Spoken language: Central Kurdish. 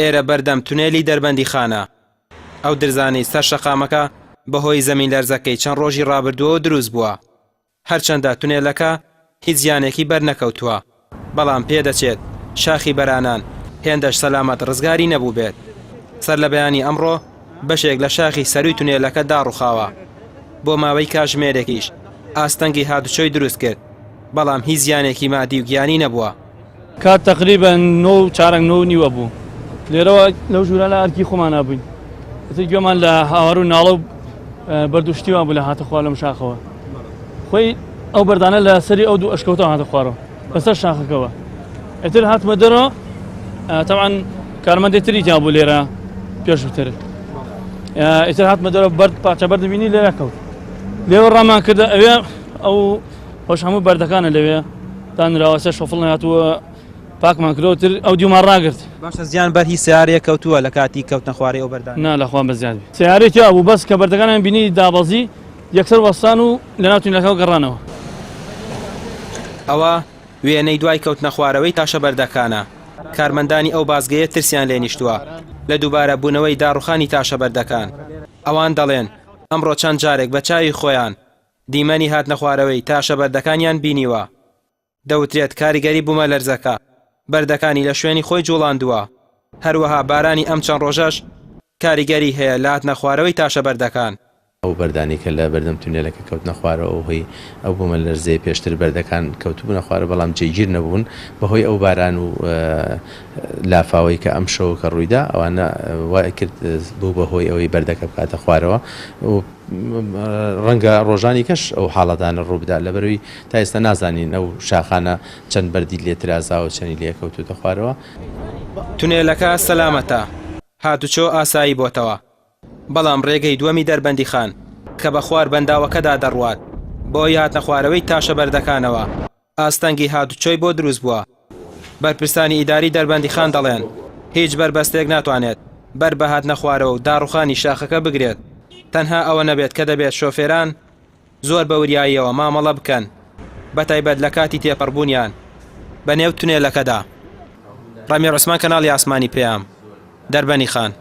ئێرە بەردەم تونێلی دەربەندیخانە. ئەو درزانەی سەر شەقامەکە بەهۆی زەمینلەرزەکەی چەند ڕۆژی ڕابردووەوە دروست بووە. هەرچەندە تونێلەکە هیچ زیانێکی بەرنەکەوتووە، بەڵام پێدەچێت شاخی بەرانان هێندەش سەلامەت ڕزگاری نەبووبێت. سەرلەبەیانی ئەمڕۆ بەشێک لە شاخی سەرووی تونێلەکە داڕوخاوە، بۆ ماوەی کاتژمێرێکیش ئاستەنگی هاتوچۆی دروستکرد، بەڵام هیچ زیانێکی مادی و گیانی نەبووە. کات تەقریبەن نۆ و چارەک نۆ و نیوە بوو لێرەوە لەو ژوورە لە ئەرکی خۆمانە بووین ئیتر گوێمان لە هاوار و ناڵە و بەرد و شتی وان بوو لە هاتە خوار لەم شاخەوە خۆی ئەو بەردانە لە سەری ئەو دوو ئەشکەوتە هاتە خوارەوە بەسەر شاخەکەوە ئیتر هاتمە دەرەوە تەبعەن کارمەندی تری تیا بوو لێرە پێشووتر ئیتر هاتمە دەرەوە بەرد پارچە بەرد بینی لێرە کەوت لێوە ڕامان کردە ئەوێ ئەو خۆش هەموو بەردەکانە لەوێ دانراوە سێ شۆفڵ نهاتووە پاکمان کردەوە تر ئەو دیومان ڕاگرت. باشە زیان بەر هیچ سەیارەیەک کەوتووە لە کاتی کەوتنە خوارەی ئەو بەردانە؟ نا لە خوا بەزیاد بێ سەیارەی تیا بوو بەس کە بەردەکانیان بینی دابەزی یەکسەر وەستان و لەناو تونێلەکەوە گەڕانەوە. ئەوە وێنەی دوای کەوتنە خوارەوەی تاشە بەردەکانە، کارمەندانی ئەو بازگەیە ترسیان لێ نیشتووە لە دووبارە بوونەوەی داڕوخانی تاشە بەردەکان، ئەوان دەڵێن ئەمڕۆ چەند جارێک بە چاوی خۆیان دیمەنی هاتنەخوارەوەی تاشە بەردەکانیان بینیوە. دەوترێت کاریگەری بومەلەرزەکە بەردەکانی لە شوێنی خۆی جوڵاندووە، هەروەها بارانی ئەم چەند ڕۆژەش کاریگەری هەیە لە هاتنەخوارەوەی تاشە بەردەکان. ئەو بەردانەی کە لە بەردەم تونێلەکە کەوتنە خوارەوە هۆی ئەو بومەلەرزەیە پێشتر بەردەکان کەوتبوونە خوارەوە بەڵام جێگیر نەبوون بەهۆی ئەو باران و لافاوەی کە ئەمشەو کە ڕوویدا ئەوانە وای کرد بوو بە هۆی ئەوەی بەردەکە بکاتە خوارەوە و ڕەنگە ڕۆژانی کەش ئەو حاڵەتانە ڕووبدا لەبەرئەوەی تا ئێستا نازانین ئەو شاخانە چەند بەردی لێ ترازاوە چەنی لێ کەوتووتە خوارەوە. تونێلەکە سەلامەتە، هاتوچۆ ئاسایی بۆتەوە، بەڵام ڕێگەی دووەمی دەربەندیخان کە بە خوار بەنداوەکەدا دەڕوات بەهۆی هاتنەخوارەوەی تاشە بەردەکانەوە ئاستەنگی هاتوچۆی بۆ دروستبووە. بەرپرسانی ئیداری دەربەندیخان دەڵێن، هیچ بەربەستێک ناتوانێت بەر بە هاتنەخوارەوە و داڕوخانی شاخەکە بگرێت، تەنها ئەوە نەبێت کە دەبێت شۆفێران زۆر بە وریاییەوە مامەڵە بکەن، بەتایبەت لە کاتی تێپەڕبوونیان بە نێو تونێلەکەدا. ڕامیار عوسمان کەناڵی ئاسمانی پەیام، دەربەنیخان.